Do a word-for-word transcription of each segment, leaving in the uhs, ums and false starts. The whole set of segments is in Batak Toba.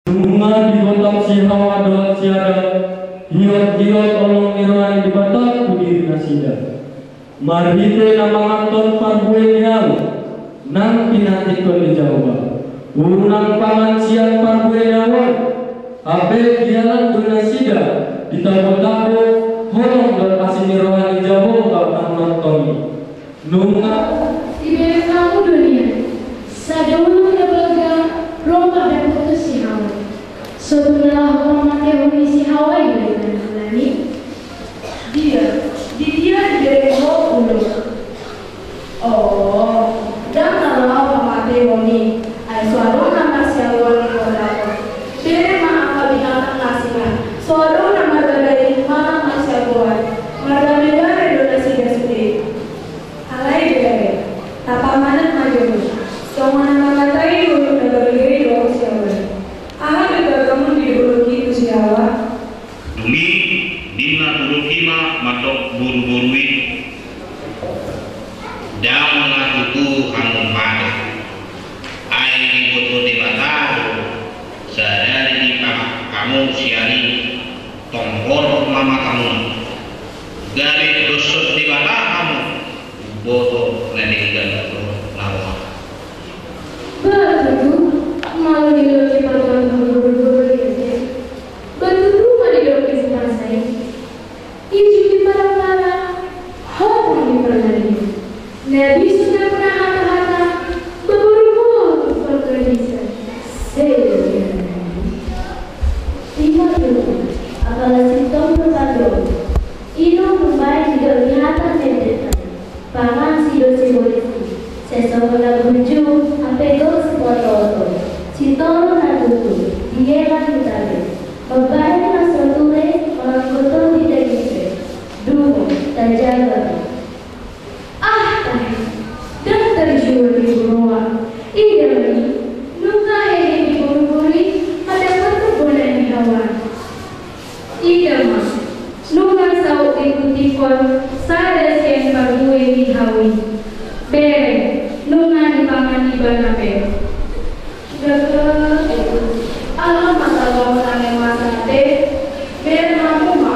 Nunga digotap si Hawa dohot si Adam, hiot-hiot holong ni roha ni Debata tu diri nasida. Marhite na manganhon parbue ni ahu, nang pinantikhon ni Jahowa, unang pangan sian parbue ni ahu on. Hape dialan do nasida ditabo-tabo holong dohot asi ni roha ni Jahowa na manongtong i. Nunga. Dibereng hamu do nian sada ulu na baga ro mandapothon si Hawa. Sotung na laho pamatehon ni si Hawa i do nian, Nani? Dia, di dia dibereng ho ulu? O, ndang na laho pamatehon i, ai so adong na marsiagoan di kota on. Bere ma angka binatang na asing an, so adong na mardalan manang marsiagoan. Mardame-dame do nasida sude. Alai bere, tapanganan ma jolo. Songon na mangkatai dolok na balga i do si Hawa i. Aha do targamon di dolok i tu si Hawa? Dung i ninna dolok i ma mandok boru-boru i: Ndang na tutu hamu mate. Ai diboto Debata do sadari dipangan hamu sian i. Tonggor ma matamuna, gabe doshon Debata hamu. Boto na denggan do na roha. Ba tutu, molo dilehon Debata boru-boru i ate, ba tutu ma didok di huta i. Ijuk di padang-padang, hopong di parngalian. Na bisuk na pernah hata-hata, ba boru-boru pargadisan. Sehingga ima tutu, apala sintong do pandok. I do umbahen didok ni hata ni pendek tadi. Pangan sido sibolis i, sai songon na burju, hape gok sipoto-oto, sitoru na tutu, diela hita be, mambahen na so ture, mangan gotong di daging pe, dungo, tajaga be. Ah, tahe, ndang tarjua di huroa, ida ma i, nunga hehe di boru-boru i, mandapothon bona ni Hawa. Ida ma, nunga saut diputikhon sada sian parbue ni hau i. Bere, nunga dipangan ibana pe. Gaga, ala ma targamon angin masa ate. Bere hamu ma,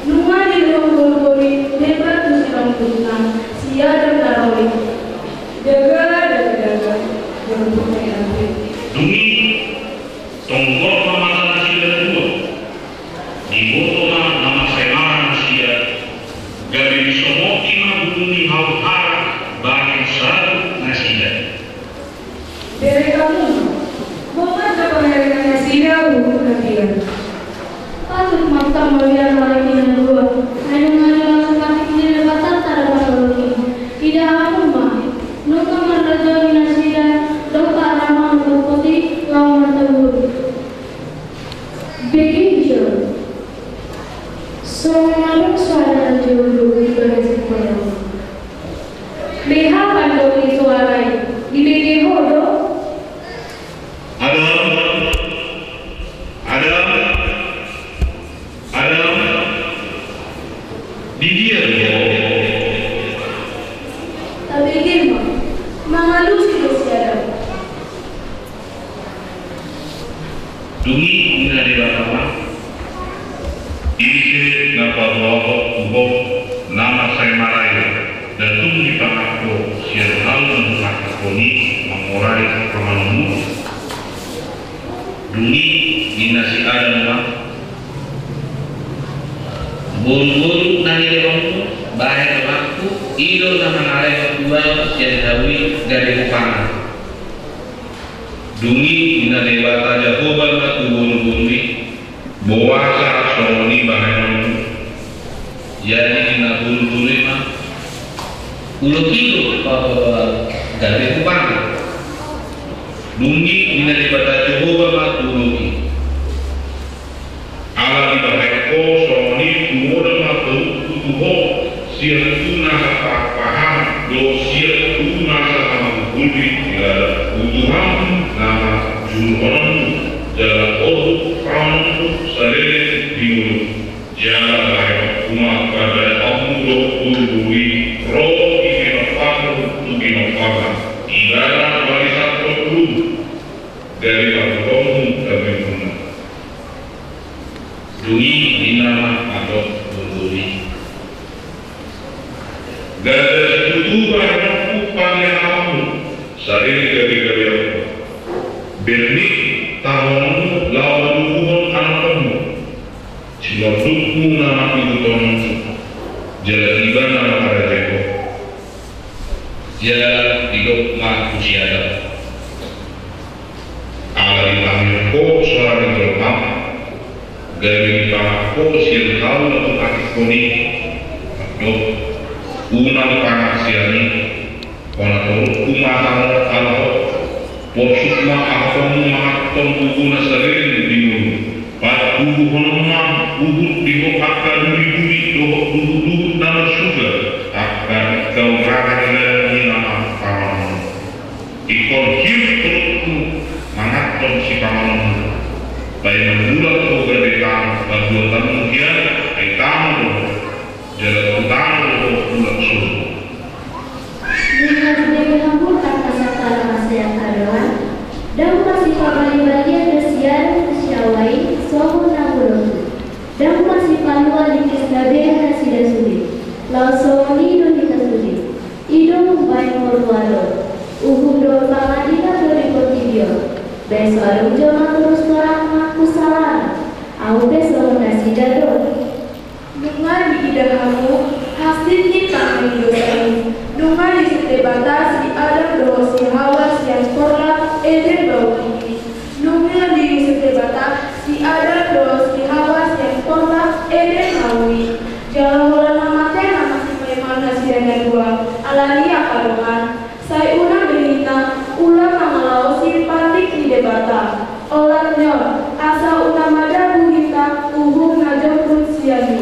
nunga dilehon boru-boru i lebar tu sinondukna si Adam na ro i. Gaga, gaga, gaga. Dung i tonggor ma mata nasida dua. Diboto ma na mansai marah nasida, gabe disomoti ma gulu ni hau hara bahen saut nasida. Bere hamu ma, bongan na pangarengan nasida uhum na biar. Patut ma hita mauliate marhite na dua, ai nunga dilehon patik ni Debata tanda patoloki. Ida hamu ma, nunga mardalan nasida, dompak na mangan rumput i laho martabur. Begitu. Songon adong suara na jolo di bagasan kolong. Beha pandok ni suara i, dibege ho do? Adam, Adam, Adam. Di dia do ho? Tabege ma, mangalusi do si Adam. Dung i ninna Debata ma: Ise na paboahon tu ho na mansai marah i, nda tung dipangan ho sian hau na hupangan ho i mangorai panganonmu? Dung i ninna si Adam ma: Boru-boru na nilehonmu bahen rohangku, i do na mangalehon tu ahu sian hau i gabe hupangan. Dung i ninna Debata Jahowa ma tu boru-boru i: Boasa songon i bahenonmu? Jadi ninna boru-boru i ma: Ulok i do paboahon ahu gabe hupangan. Dung i ninna Debata Jahowa ma tu ulok i: Ala dibahen ho songon i, tumoda ma toruhku tu ho, sian tu nasa pahanpahan dohot sian tu nasa hamangulhulhi, jala tu Tuhanmu na manjulhononmu, jala orbuk panganonmu saleleng ni ngolum. Jala bahen ho ma pardalaanmu dohot boru-boru i, ro di pinompar tu pinompar, ibana na malisathon ngolum. Gabe parboruonmu gabe ngolum. Ni inama adopi. Gabe situtu bahenonku panggabeanmu, sadari gabegabeanmu. Berni taononmu laho tubuhon anakmu. Sinondukmu na mangihut on, jala iba na mangarajai ho. Jala didok ma tu si Adam: Ala dipamereng ho soara ni jolma, gabe dipangan ho sian hau na hupatik ho i. Mandok: Unang pangan sian i, hona torukku ma tano ala ho. Porsuk ma ahu mangan bubu na saleleng di ngolu. Patubuhon ma huhut di ho angka duri-duri dohot duhut-duhut na marsuga, angka ingkau rara ni ladang i na mangan panganon. Ingkon hirim torukmu mangan sipanganon. Paima mulak ho gabe tano, patubuhonmu hian, ai tano do. Jala tu tano do ho mulak sogot. Nunga dibege hamu tangkas angka na mansai angka dongan. Ndang masipabalibalian do si Adam tu si Hawa i songon na molo tu. Ndang masipalua litis na bere nasida sude. Laos songon i do hita sude. I do umbahen ngolu alo. Uhum dohot pangadilan do di portibi on. Baen so adong jolma torus torang mangaku salahna. Ahu pe songon nasida do. Nunga diida hamu hansit ni pangidosan i. Nunga disi Debata